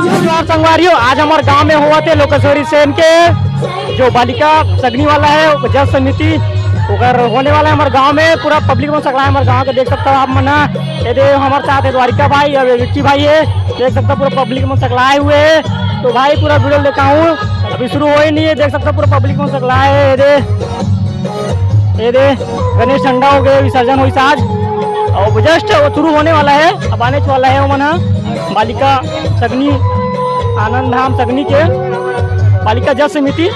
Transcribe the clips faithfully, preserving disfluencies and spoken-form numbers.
नमस्कार संगवारी हो, आज हमर गांव में होवत हे लोकेश्वरी सेन के जो बालिका सगनी वाला है, जस समिति, ओकर होने वाला है हमर गांव में। पूरा पब्लिक मन सकलाय हमर गांव के, देख सकता हो आप मन ह। ये दे हमर साथ है द्वारिका भाई, अब विक्की भाई है, देख सकता हो पूरा पब्लिक मन सकलाय हुए है। तो भाई पूरा वीडियो लेकर आऊँ, अभी शुरू हो ही नहीं है, देख सकता हो पूरा पब्लिक मन सकलाय है। ये दे, ये दे गणेश झंडा हो गए, विसर्जन होइस आज, और जस्ट वो शुरू होने वाला है, अब आने वाला है वो मन ह। बालिका सगनी, आनंद धाम सगनी के बालिका जस समिति,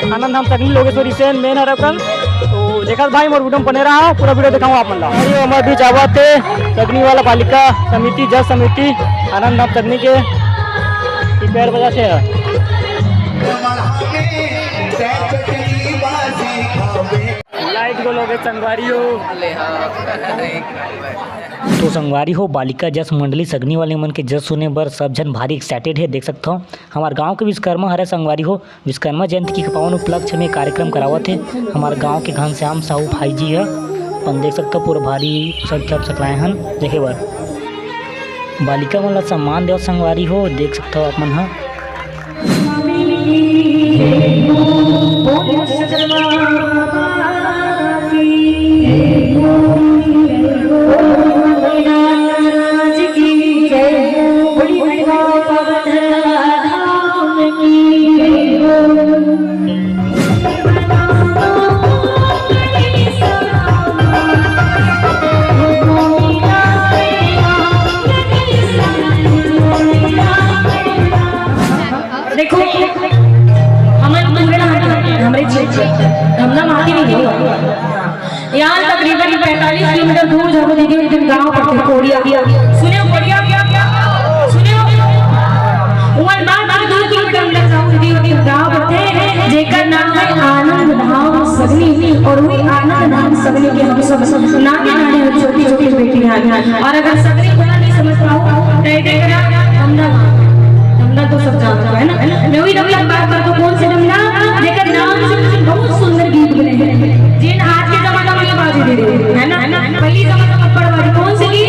आनंद धाम सगनी लोकेश्वरी सेन मेन हर ओकर। तो देखत भाई मोर वीडियो में बने रहा, पूरा वीडियो दिखाऊँ आप मन ला। अरे हमर बीच आवत हे सगनी वाला बालिका समिति, जस समिति, आनंद धाम सगनी के। ई पैर बजाते हैं। लाइट गोल हो गए संगवारी हो। तो संगवारी हो, बालिका जस मंडली सगनी वाले मन के जस सुने बर सब झन भारी एक्साइटेड है। देख सकत हो, हमार गांव के विश्वकर्मा हरे संगवारी हो, विश्वकर्मा जयंती के पावन उपलक्ष्य में कार्यक्रम करावत हे हमार गांव के घनश्याम साहू भाई जी ह। अपन देख सकत हो, पूरा भारी संख्या में सकलाए हन देखे बर। बालिका मन ला सम्मान देवत संगवारी हो, देख सकत हो आप मन ह। देखो, हमन पूरा हमरे क्षेत्र, धमधा माटी नहीं हो। यहाँ तकरीबन पैंतालीस किलोमीटर दूर जाबो दीदी, एक ठन गाँव पड़थे कोड़िया। सुने हो कोड़िया? सुने हो? उमन बाद दू किलोमीटर अंदर जाबो दीदी, एक ठन गाँव पड़थे, जेकर नाम है आनंद धाम सगनी। और वही आनंद धाम सगनी के हम सब नाने नाने और छोटी छोटी बेटी हैं। और अगर सगनी को नहीं समझ पाओ, तो ये देखना, धमधा, धमधा तो सब जानता है ना। मैं वही धमधा की बात करता हूँ, कौन से धमधा? जेकर नाम से बहुत सुंदर गीत बने हैं, जिन आज के जमाना में ये बाजी दे रहे हैं, है ना? पहली जमाना में पड़वा दी, कौन सी गीत?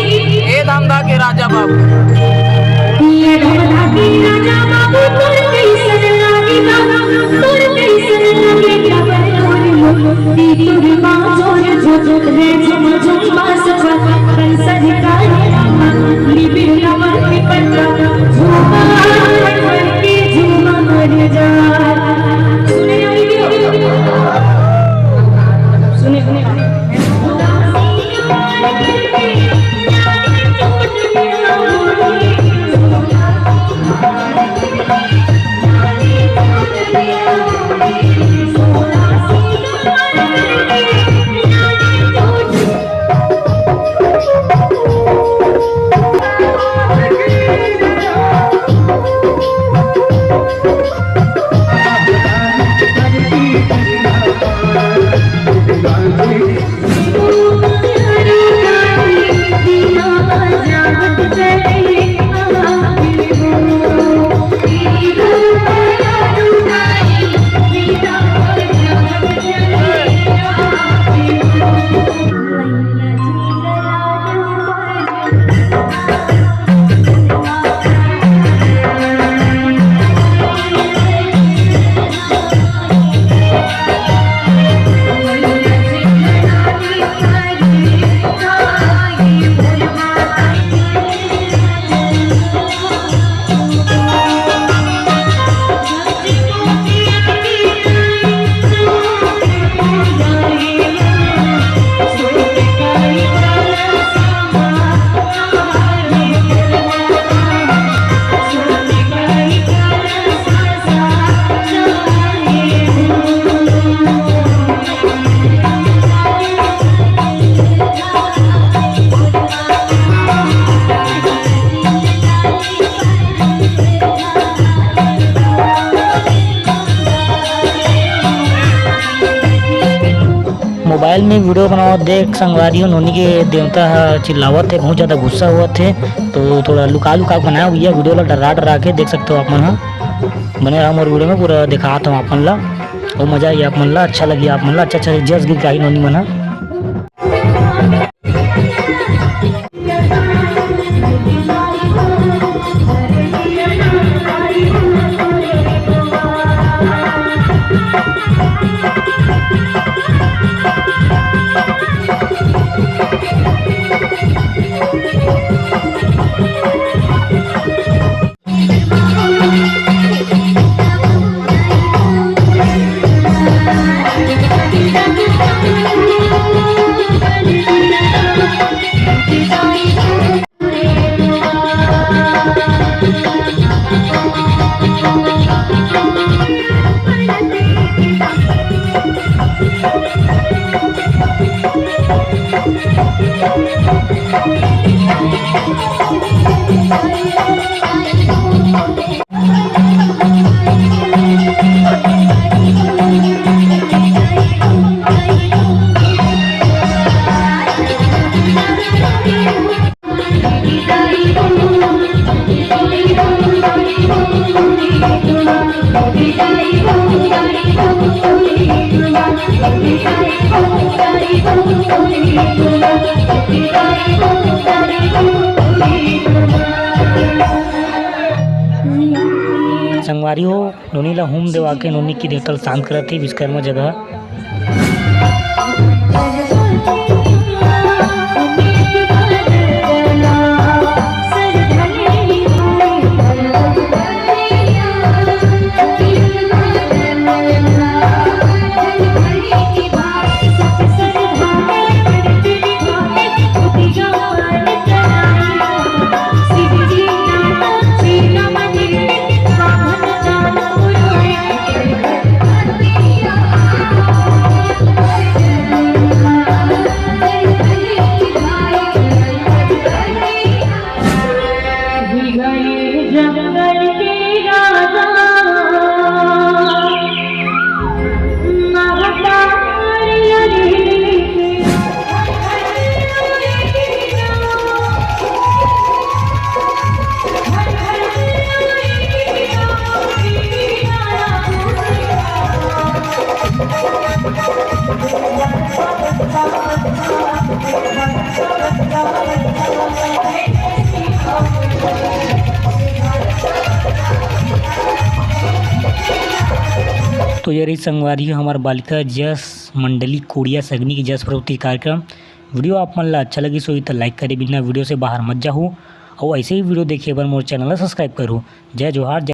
ए धमधा के राजा बाबू। ये धमधा के राजा बाबू, तोर कैसन लागे बाबू, तोर कैसन लागे बाबू, तोर मोती तोर बाजोर झुक है, झुम झुम बास पर, कंसर का निबिड़ नमन पिपट का, झूमा, झूमा, झूमा, झूमा, झूमा, मोबाइल में वीडियो बनावत देख संगवारी हो, नोनी के देवता ह चिल्लावत हे, बहुत ज्यादा गुस्सा होवत हे। तो थोड़ा लुका लुका के बनाया हुआ वीडियो ला, डरा डरा के। देख सकते हो आप मन ह, बने रहा मोर वीडियो में, पूरा दिखात हूँ आप मन ला। वो मजा आई आप मन ला, अच्छा लगी आप मन ला, अच्छा अच्छा जस गीत गाही नोनी मन ह। संगवारी हो, नोनी ला हूम देवा के नोनी के देवता ल शांत करत हे विश्वकर्मा जगह। तो ये रही संगवारी हो हमार बालिका जस मंडली कोड़िया सगनी के जस प्रस्तुति कार्यक्रम। वीडियो आप मन ला अच्छा लगिस होही त लाइक करे बिना वीडियो से बाहर मत जाहू, अउ ऐसे ही वीडियो देखे बर मोर चैनल ला सब्सक्राइब करू। जय जोहार, जय